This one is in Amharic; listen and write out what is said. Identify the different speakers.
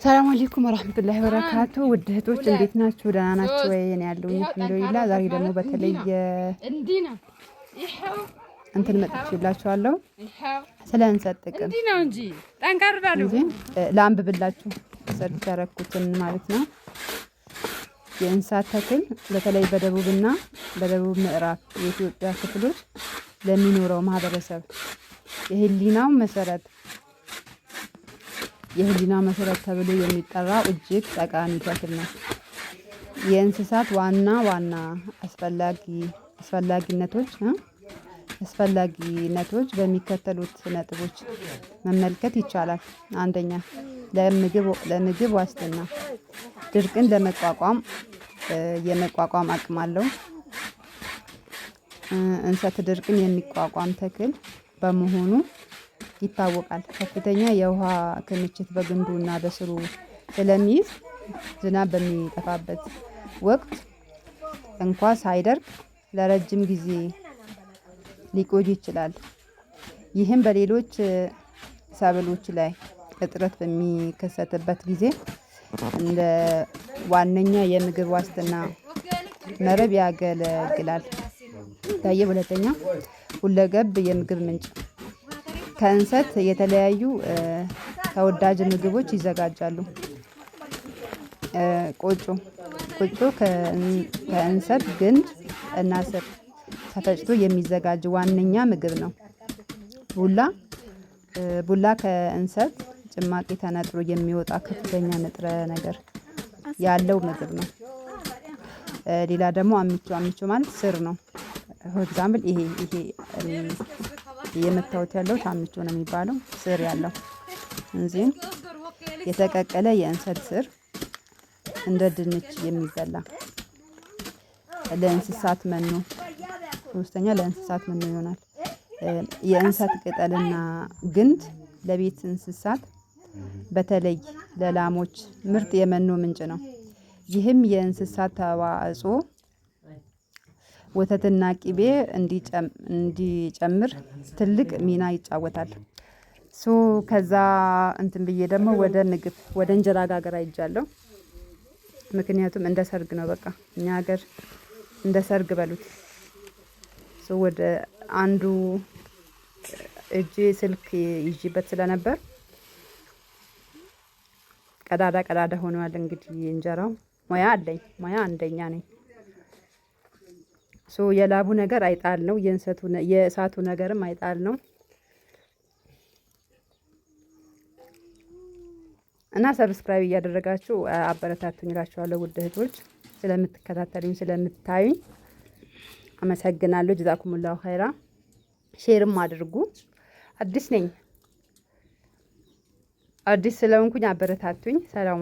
Speaker 1: ሰላም አለይኩም ወራህመቱላሂ ወበረካቱ። ውድ እህቶች እንዴት ናችሁ? ደህና ናችሁ ወይ? እኔ ያለሁኝ አልሐምዱሊላህ። ዛሬ ደግሞ በተለየ እንትን መጥቼላችኋለሁ ስለ እንሰት ጥቅም ለአንብብላችሁ search ያደረኩትን ማለት ነው። የእንሳት ተክል በተለይ በደቡብና በደቡብ ምዕራብ የኢትዮጵያ ክፍሎች ለሚኖረው ማህበረሰብ የህሊናው መሰረት የህሊና መሰረት ተብሎ የሚጠራው እጅግ ጠቃሚ ተክል ነው። የእንስሳት ዋና ዋና አስፈላጊነቶች አስፈላጊነቶች በሚከተሉት ነጥቦች መመልከት ይቻላል። አንደኛ፣ ለምግብ ዋስትና፣ ድርቅን ለመቋቋም የመቋቋም አቅም አለው። እንሰት ድርቅን የሚቋቋም ተክል በመሆኑ ይታወቃል። ከፍተኛ የውሃ ክምችት በግንዱ እና በስሩ ስለሚይዝ ዝናብ በሚጠፋበት ወቅት እንኳ ሳይደርቅ ለረጅም ጊዜ ሊቆይ ይችላል። ይህም በሌሎች ሰብሎች ላይ እጥረት በሚከሰትበት ጊዜ እንደ ዋነኛ የምግብ ዋስትና መረብ ያገለግላል። ታየ ሁለተኛ፣ ሁለገብ የምግብ ምንጭ፣ ከእንሰት የተለያዩ ተወዳጅ ምግቦች ይዘጋጃሉ። ቆጮ፣ ቆጮ ከእንሰት ግንድ እና ስር ተፈጭቶ የሚዘጋጅ ዋነኛ ምግብ ነው። ቡላ፣ ቡላ ከእንሰት ጭማቂ ተነጥሮ የሚወጣ ከፍተኛ ንጥረ ነገር ያለው ምግብ ነው። ሌላ ደግሞ አሚቾ፣ አሚቾ ማለት ስር ነው። For example ይሄ የመታወት ያለው አሚቾ ነው የሚባለው፣ ስር ያለው እንዚህም የተቀቀለ የእንሰት ስር እንደ ድንች የሚበላ ለእንስሳት መኖ። ሶስተኛ፣ ለእንስሳት መኖ ይሆናል። የእንሰት ቅጠልና ግንድ ለቤት እንስሳት በተለይ ለላሞች ምርጥ የመኖ ምንጭ ነው። ይህም የእንስሳት ተዋጽኦ ወተትና ቅቤ እንዲጨምር ትልቅ ሚና ይጫወታል። So ከዛ እንትን ብዬ ደግሞ ወደ ምግብ፣ ወደ እንጀራ ጋገራ ሄጃለሁ። ምክንያቱም እንደ ሰርግ ነው፣ በቃ እኛ ሀገር እንደ ሰርግ በሉት። So ወደ አንዱ እጄ ስልክ ይዤበት ስለነበር ቀዳዳ ቀዳዳ ሆኗል። እንግዲህ እንጀራው ሙያ አለኝ፣ ሙያ አንደኛ ነኝ። So የላቡ ነገር አይጣል ነው፣ የእንሰቱ የእሳቱ ነገርም አይጣል ነው። እና subscribe እያደረጋችሁ አበረታቱኝ እላችኋለሁ። ውድ እህቶች፣ ስለምትከታተሉኝ ስለምታዩኝ አመሰግናለሁ። ጀዛኩሙላሁ ኸይራ። Share ም አድርጉ። አዲስ ነኝ። አዲስ ስለሆንኩኝ አበረታቱኝ። ሰላም።